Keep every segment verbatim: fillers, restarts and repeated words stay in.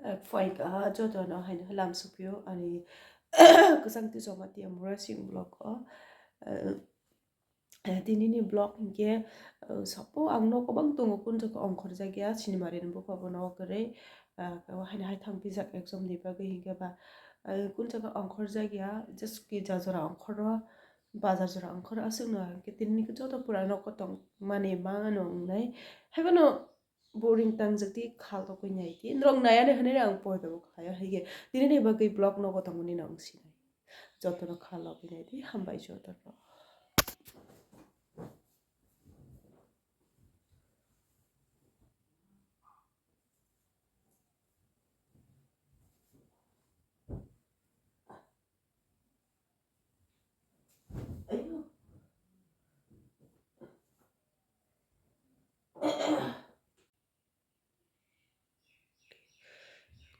eh, phaikha jotono haino lam sukphio ani kwchang twi choma tiyang mura sing block o. Eh, eh, tinini block hinkhe, eh, sapo ang nogo bang tongo, kun jaga ongkhorjak ya, sinimari ni bupha bo nogo kwrwi, eh, haino hai thang pijak exam ni bagwi hinkhe ba, eh, kun jaga ongkhorjak ya, just kisa jora ongkhoro, bazar jora ongkhoro, aswkno hinkhe tinini joto pura nogo tong mani mano wngnai, haiphano boring tangjak di, khal rok nai di, norok nai ani hinwi ang poito bo khlai o, hai khe tinini bagwi block nogo tongmani no ang sinai. Jotono khal rok nai di, hambai jotono.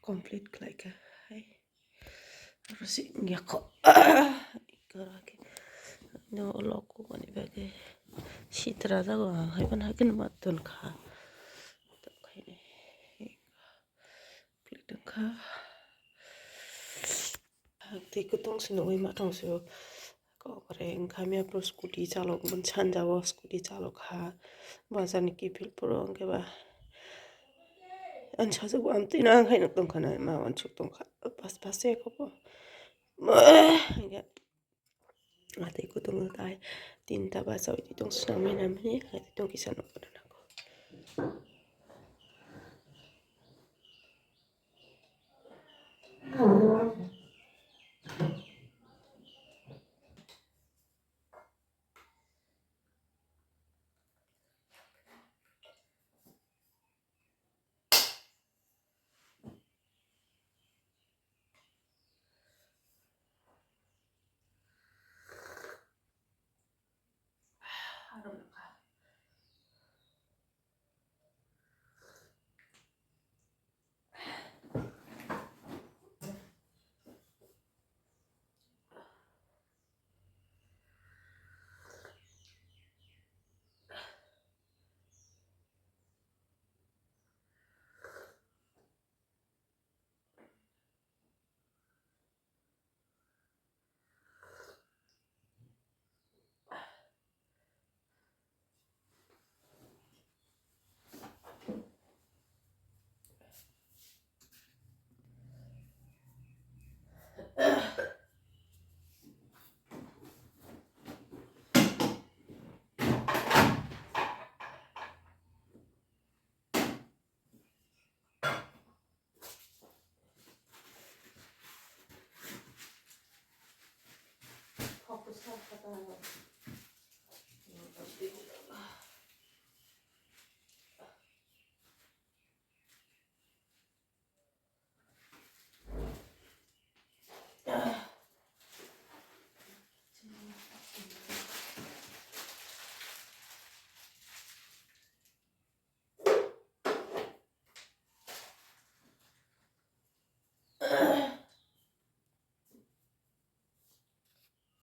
Complete khlaikha hai. Aro si wngya kho. Ikora khe no loku mani bagwi sitra jago hai ban hai khe ma ton kha. Tokhaini complete wngkha. Tei kwtwng se nugwi ma tong se o. Kokore wngkha mia puro scooty chalok, bini sanja o scooty chalok kha. Bazar ni kiphil puro wngkhe ba. Ani sajak bo amtwi no ang khaino tongkha na ma uansuk tongkha. Pas pas se kho bo. Hingke atwi kwtwng tai tinta bachai tong swnamwi namwi hai tong kisa nukha na nango.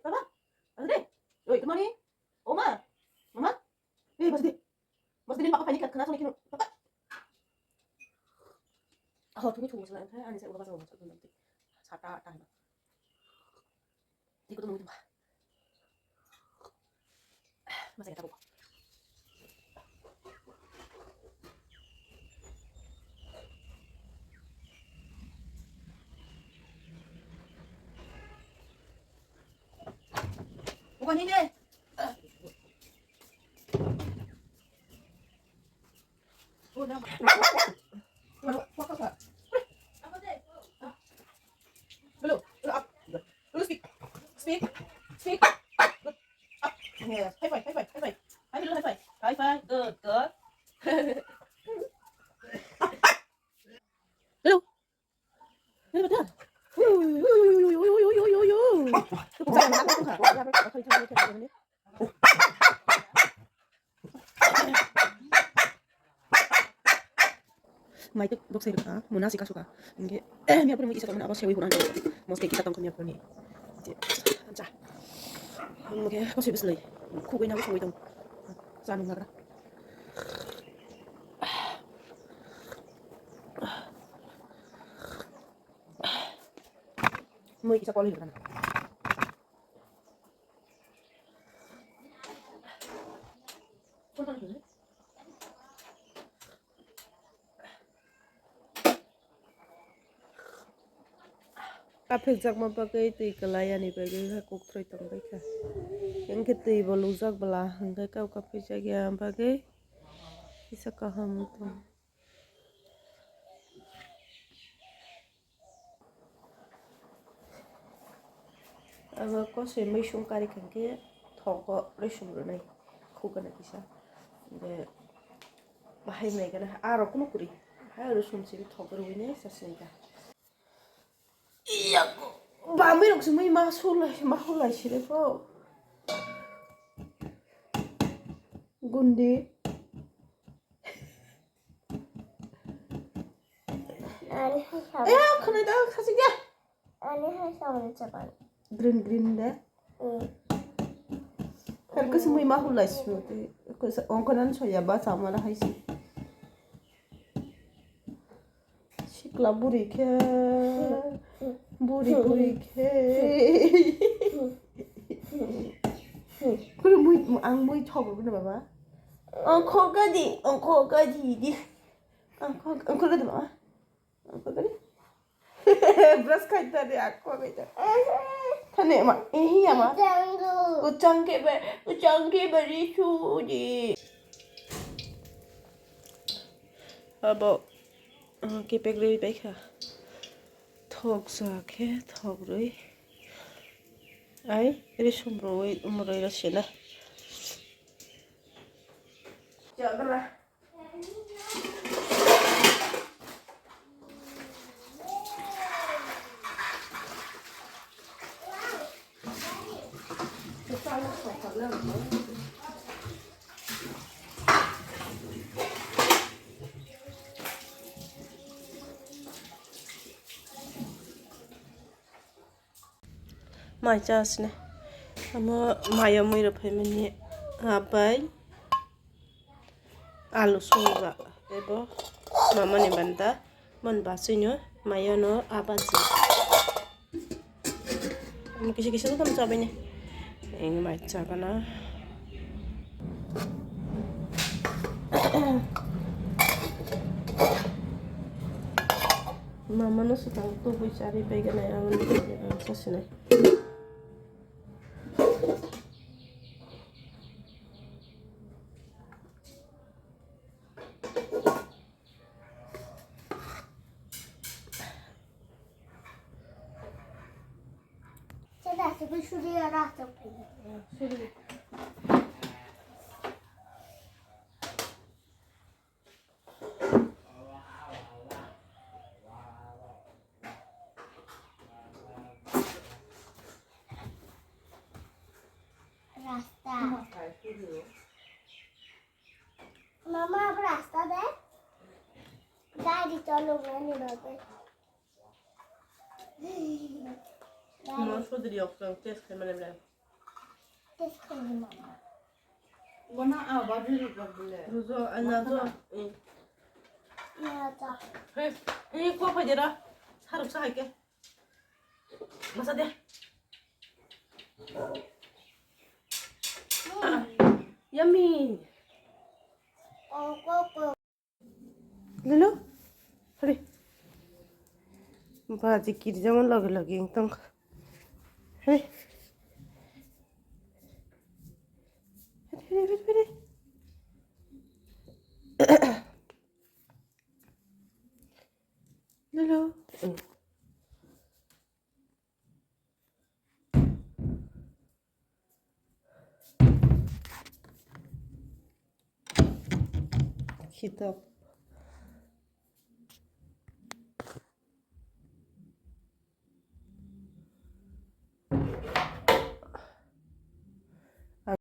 Baba, bajadi. Oi, good morning. Oma, mama. Ei, bajadi. Bajadi, papa phaini khat khana soni kino. Papa. Aho, thungwi thungwi sala, ani se ulo basa ulo basa. Sata, atta. Tiko tungwi tungba. Masa kita buka. Bukan ini. Hello, hello, up. Hello, speak. Speak. Speak. Good. Up. Yes. High five, high five, high five. High five, high five. High five. Good girl. Hello. Hello, betul. Mai tuk dok sai rwkha, muna sika suka. Hingke, miyapor mui isa tongmani abo sewi hwnani. Moske kita tongkha miyapor ni. Je, ancha. Hingke, ko sewi slai. Khugui na sewi tong. Sanung nagra. Mui kisa kol hinwi rwkha. Kaphikjakma bagwi twi kwlai ani bagwi khe kuk thrwi tongbaikha. Hinkhe twi bo lujak bwla hinkhe kau kaphikjakya bagwi kisa kaham wng tong. Abo kosoi muisung kari khankhe thogo rwsum rwnai khukgana kisa. Hinkhe bahai mai gana aro kunu kwrwi. Hai rwsum simi thogo rwinai sasnai ka. Iya, bamwi rok simi ma sulai, ma hulai sile po. Gundi. Ani hai sa. Eh, khwnai da, khasi dia. Ani hai sa, ani chapan. Green, green de. Mm. Kar kasi mui ma hulai simi te. Ongkonan soya ba chamala hai si. Sikla buri khe, buri buri khe. Kuri mui, ang mui thogo gini baba. Ang kho gadi, ang kho gadi di. Ang kho, ang kho gadi baba. Ang kho gadi. Brush khai tadi, ang kho gadi. Thane ma, eh, ya ma. Kuchang ke ba, kuchang ke bari sudi. Abo, ah, kepek rwi paikha. Thok sa khe thok rwi. Ai, rwsum rwi, um, rwi rw sina. Mai cha sini. Amo mayo mui rok phaimani abai. Alu songja ebo mamani banta mon basino mayono abaji. Kisa kisa tam chabai ni. Eng mai chagana. Mamano swkang tubui chari bai gana ang sasinai. Rasta. Mama, rasta de. Gari cholok nani babe. Mo sodri yok, test khai mane bla. Test khai mama. Bona a ba bi ruk bak bile. Rujo, ana jo. Na ta. He, he, ko phai dera. Haruk sa hai ke. Masa de. Yummy. Lilo. Hari. Baji kirjamo loge loge tong. Hari. Hari, hari, hari, hari. Lilo. Khitok